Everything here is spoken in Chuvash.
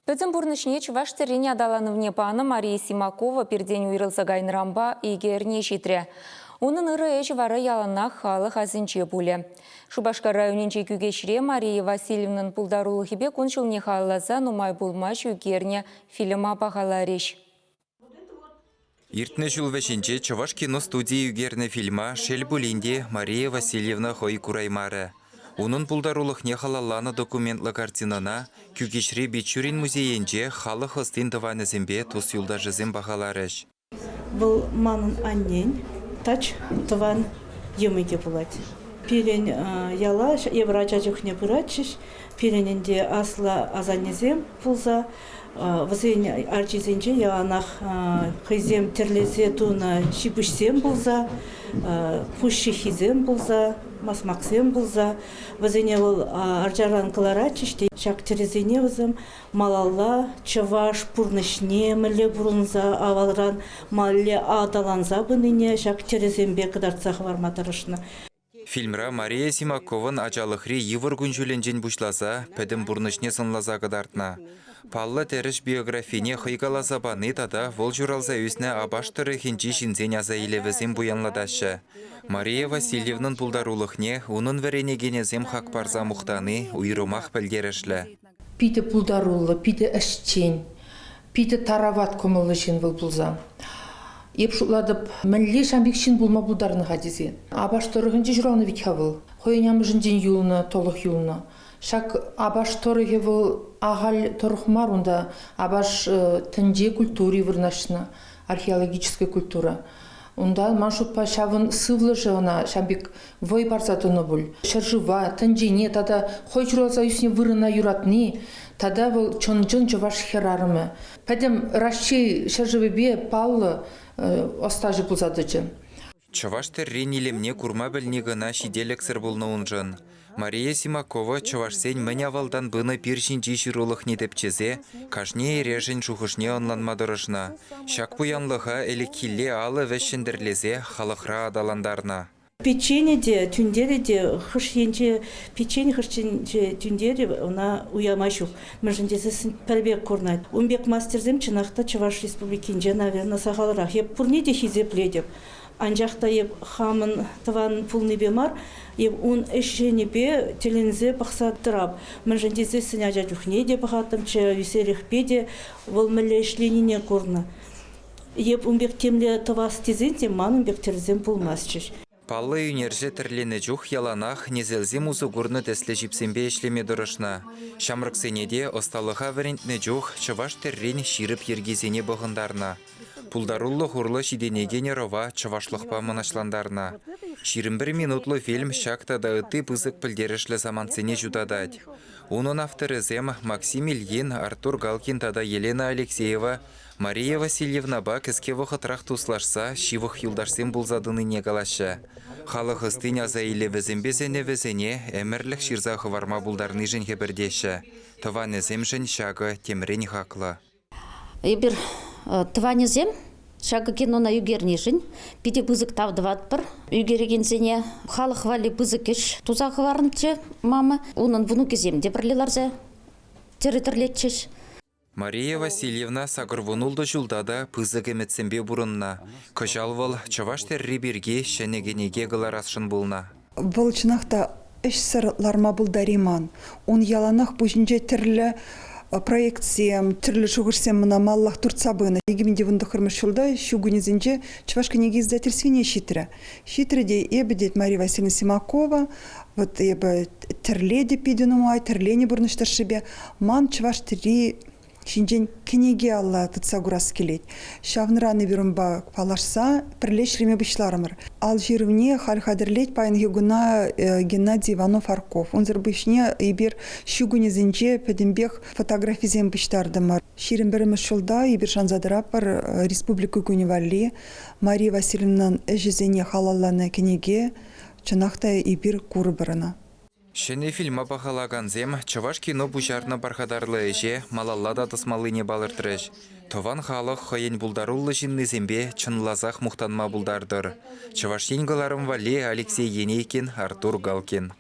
Пӗтӗм пурнӑҫне чӑваш тӗррин аталанӑвне панӑ Мария Симакова пиртен уйрӑлса кайнӑранпа икӗ эрне ҫитрӗ. Унӑн ырӑ ӗҫӗ вара яланах халӑх асӗнче пулӗ. Шупашкар районӗнчи Кӳкеҫре Мария Васильевнӑн пултарулӑхӗпе кун-ҫулне халалласа нумай пулмасть ӳкернӗ фильма пахаларӗҫ. Иртнӗ ҫул вӗҫӗнче Чӑваш кино студийӗ ӳкернӗ фильма, шел пулин те, Мария Васильевна хӑй кураймарӗ. Унӑн пултарулӑхне халалланӑ документлӑ картинӑна Кӳкеҫри Бичурин музейӗнче халӑх ӑстин тӑванӗсемпе тус-юлташӗсем пахаларӗҫ. Вӑл манӑн аннен тач тӑван йӑмӑкӗ пулать. Пирӗн яла эпир ача чухне пыратчӗҫ. Пирӗн ӗнтӗ аслӑ асаннесем пулса Вӗсен арчисенче яланах хӑйсем тӗрлесе тунӑ ҫи-пуҫсем пулса, пуҫ ҫыххисем пулса, масмаксем пулса, вӗсене вӑл арчаран кӑларатчӗҫ те ҫак тӗрӗсене вӗсем малалла чӑваш пурнӑҫне мӗнле пурӑнса авалран малле аталанса пынине ҫак тӗрӗсемпе кӑтартса хӑварма тӑрӑшнӑ. Фильмра Мария Симаковӑн ачалӑхри йывӑр кун-ҫулӗнчен пуҫласа пӗтӗм пурнӑҫне сӑнласа кӑтартнӑ. Паллӑ тӗрӗҫ биографине хӑй каласа пани тата вӑл ҫуралса ӳснӗ Апаш тӑрӑхӗнчи ҫынсен асаилӗвӗсем пуянлатаҫҫӗ. Мария Васильевнӑн пултарулӑхне унӑн вӗренекенӗсем хак парса мухтани уйрӑмах пӗлтерӗшлӗ. Питӗ пултаруллӑ, питӗ ӗҫчен, питӗ тарават кӑмӑллӑ ҫын вӑл пулса. Эп шутлатӑп, мӗнле ҫам пек ҫын пулма пултарнӑ-ха тесе. Апаш тӑрӑхӗнче ҫуралнӑ вӗт-ха вӑл. Хӑйӗн амӑшӗнчен юлнӑ, тӑлӑх юлнӑ. Ҫак Апаш тӑрӑхӗ вӑл ахаль тӑрӑх мар унта. Апаш тӗнче культури вырнаҫнӑ, археологическая культура. Унта, ман шутпа, ҫавӑн сывлӑшӗ ӑна ҫав пек вӑй парса тӑнӑ пуль. Ҫӗршыва, тӗнчене тата хӑй ҫуралса ӳснӗ вырӑна юратни тата вӑл чӑн-чӑн чӑваш хӗрарӑмӗ. Пӗтӗм Раҫҫей ҫӗршывӗпе паллӑ ӑстаҫӑ пулса тӑчӗ. Чӑваш тӗррин илемне курма пӗлни кӑна ҫителӗксӗр пулнӑ уншӑн. Мария Симакова чӑвашсен мӗн авалтан пынӑ пир ҫинчи ҫырулӑхне тӗпчесе кашни эрешӗн шухӑшне ӑнланма тӑрӑшнӑ. Ҫак пуянлӑха ӗлӗкхилле алӑ вӗҫҫӗн тӗрлесе халӑхра аталантарнӑ. Печени те, тӳнтерӗ те хӑш енче печени, хӑш енче тӳнтерӗ, ӑна уяма ҫук. Мӗншӗн тесессӗн пӗр пек курӑнать. Ун пек мастерсем чӑнах та Чӑваш Республикинче, наверное, сахалрах. Эп пурне те хисеплетӗп. Анчах та эп хамӑн тӑван пулнипе мар, эп ун ӗҫченӗпе тӗлӗнсе пӑхса тӑрап. Мӗншӗн тесессӗн ача чухне те пӑхаттӑмччӗ, ӳсерехпе те вӑл мӗнле ӗҫленине курнӑ. Эп ун пек темле тӑвас тесен те ман ун пек тӗрӗсем пулмастчӗҫ. Паллӑ ӳнерҫӗ тӗрленӗ чух яланах несӗлсем усӑ курнӑ тӗслӗ ҫипсемпе ӗҫлеме тӑрӑшнӑ. Ҫамрӑксене те ӑсталӑха вӗрентнӗ чух чӑваш тӗррин ҫирӗп йӗркисене пӑхӑнтарнӑ. Пултарулӑх урлӑ ҫитӗнекен ӑрӑва чӑвашлӑхпа мӑнаҫлантарнӑ. 21 минутлӑ фильм ҫак тата ытти пысӑк пӗлтерӗшлӗ самантсене ҫутатать. Унӑн авторӗсем Максим Ильин, Артур Галкин тата Елена Алексеева Мария Васильевнапа кӗске вӑхӑтрах туслашса ҫывӑх юлташсем пулса тӑнине калаҫҫӗ. Халӑх ӑстин асаилӗвӗсемпе сӗнӗвӗсене ӗмӗрлӗх ҫырса хӑварма пултарнишӗн хӗпӗртеҫҫӗ. Тӑванӗсемшӗн ҫакӑ темрен хаклӑ. Эпир тӑванӗсем ҫакӑ кинона ӳкернишӗн питӗ пысӑк тав тӑватпӑр. Ӳкерекенсене халӑх валли пысӑк ӗҫ туса хӑварнӑччӗ мама. Унӑн внукӗсем те пӗрле ларса тӗрӗ тӗрлетчӗҫ. Мария Васильевна 86 ҫулта та пысӑк ӗмӗтсемпе пурӑннӑ. Кӑҫал вӑл чӑваш тӗрри пирки ҫӗнӗ кӗнеке кӑларасшӑн пулнӑ. Вӑл чӑнах та ӗҫсӗр ларма пултарайман. Ун яланах пуҫӗнче тӗрлӗ проектсем, тӗрлӗ шухӑшсем ӑна маллах туртса пынӑ. 2019 ҫулта ҫу кунӗсенче Чӑваш кӗнеке издательствине ҫитрӗ. Ҫитрӗ те эпӗ, тет Мария Васильевна Симакова, вот эпӗ тӗрлетӗп питӗ нумай, тӗрленӗ пурнӑҫ тӑршшӗпе. Ман чӑваш тӗрри ҫинчен кӗнеке алла тытса курас килет. Ҫавӑнран эпир унпа паллашса пӗрле ӗҫлеме пуҫларӑмӑр. Ал ҫырӑвне халь хатӗрлет паянхи куна Геннадий Иванов-Арков. Унсӑр пуҫне эпир ҫу кунӗсенче пӗтӗмпех фотографисем пуҫтартӑмӑр. 21-мӗш ҫулта эпир шанса тӑратпӑр Республика кунӗ валли Мария Васильевнан ӗҫӗсене халалланӑ кӗнеке чӑнах та эпир курӑпӑр ӑна. Ҫӗнӗ фильма пахалакансем чӑваш кино пуҫарнӑ пархатарлӑ ӗҫе малалла та тӑсмаллине палӑртрӗҫ. Тӑван халӑх хӑйӗн пултаруллӑ ҫыннисемпе чӑнласах мухтанма пултартӑр. Чӑваш Ен кӑларӑм валли Алексей Енейкин, Артур Галкин.